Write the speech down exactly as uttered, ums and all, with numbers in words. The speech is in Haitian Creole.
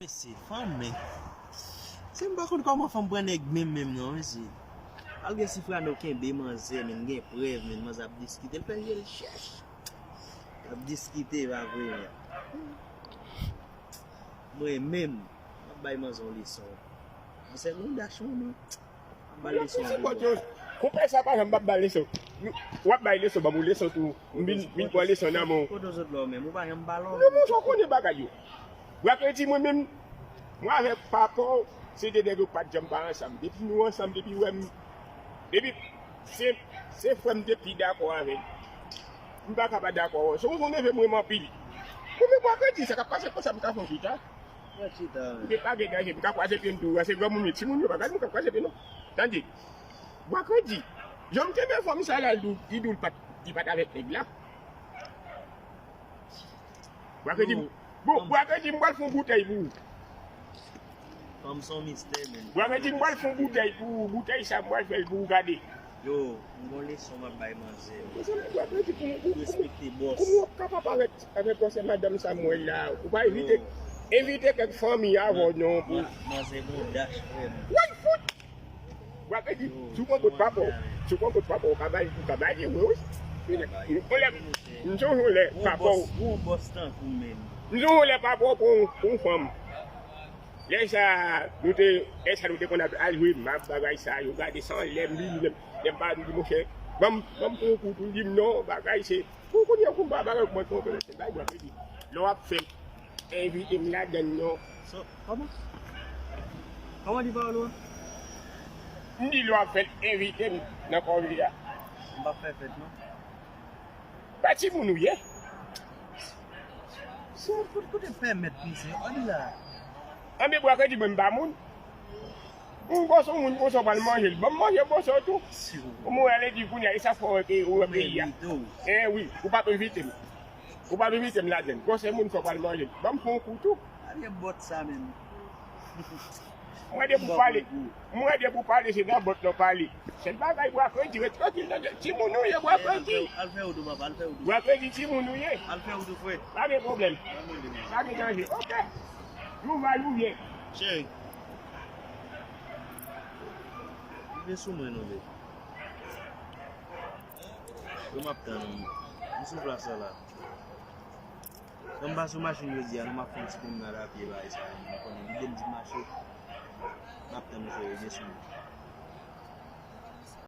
Mesye, fanm men. Se m pa konn kòman fanm pran nèg menm menm non, mesye. Al gen Sifrano kenbe manzè, men gen prèv, men manzè ap diskite, l fè je l chèch. L ap diskite, pa vre, men. Mwen menm, m ap bay manzè yon leson. Manzè gon dach, mwen menm. M ap bay leson. Konpè sa pa janm p ap bay leson. W ap bay leson, ban m yon leson tou. M vin, vin pran leson nan men w. Kote w sot la w menm? Ou pa janm pale w menm. Non, men sa w konnen bagay yo. Bwa Kredi mwen menm, mwen avèk papa w, se de nèg yo k pa t janm pa ansanm. Depi nou ansanm, depi w wè m, depi se, se frè m te pi dakò avè l. M pa ka pa dakò. Se yon neve m renmen anpil. Ou men Bwa Kredi, sa k ap pase konsa, m ka fè yon chita. Mwen chita, men. M te pa gen danje, m ka kwaze pye m tou. Se granmoun yo, timoun yo, pa gade moun k ap kwaze pye non. Tande. Bwa Kredi. Jan m te men fanm sa la, li di w, li di w li pa t, li pa t avèk nèg la. Bwa Kredi, bon, Bwa Kredi, m pral fè yon boutèy pou ou. Fanm se yon mistè, men. Bwa Kredi, m pral fè yon boutèy pou ou. Boutèy sa, m pral fè l pou ou gade. Yo, m gon leson m ap bay manzè. Mezanmi, Bwa Kredi, pou, pou, pou, respekte bòs. Kòman w ap ka pa parèt avèk gwosè madanm sa m wè la? Ou pa evite, evite kèk fanmi avè w non. Manzè gon dach, frè m. Woy, fout! Bwa Kredi, si w pran kout papa w, si w pran kout papa w, ou ka bay, ou ka bay li, wi, wi. Yon lè, m sonje yon lè papa w. Ou yon bòs tankou menm. M sonje yon lè papa w pran yon, yon fanm. Lè sa, nou te, lè sa nou te konn ap al jwe map, bagay sa yo, gade san lè m vini, lè m, lè m pa di monchè, ban m, ban m pran yon kout, li di m non, bagay se, pou kounye a, pou m pa bagay, mwen konprann se bay Bwa Kredi. Lè w ap fè, envite m ladann non. So, kòman? Kòman di pawòl ou an? M di lè w ap fè l, envite m nan kòve a. M p ap fè fèt non. Pa timoun ou ye? Si w kout kote pèmèt misye, ann la. Anben Bwa Kredi mwen m pa moun. Ou gwo sou moun konsa w pral manje l. Ban m manje gwo sou tou. Si w Ou mwen ale di kounye a, e sa fè w wè ke ou wè peyi a. Mwen di tou. Eh wi, ou p ap envite m. Ou p ap envite m ladann. Gwosè moun fè w pral manje l. Ban m fè yon kou tou. Gade bòt sa menm. Mwen depi w pale, mwen depi w pale, se nan bòt lan pale. Sèl bagay Bwa Kredi, ret trankil nan timoun ou ye Bwa Kredi. Al fè wout ou papa, al fè wout ou. Bwa Kredi timoun ou ye. Al fè wout ou frè. Pa gen pwoblèm. Pa gen danje. Ok. Jou va jou vyen. Cheri. Rive sou mwen non baby. Yo m ap tann ou. M sou plas la la. Lè m pase yon machin jodi a, nou m ap fè yon ti pwomnad a pye bay sa, nou konnen lide m di mache. M ap tann ou cheri, byen sou mwen.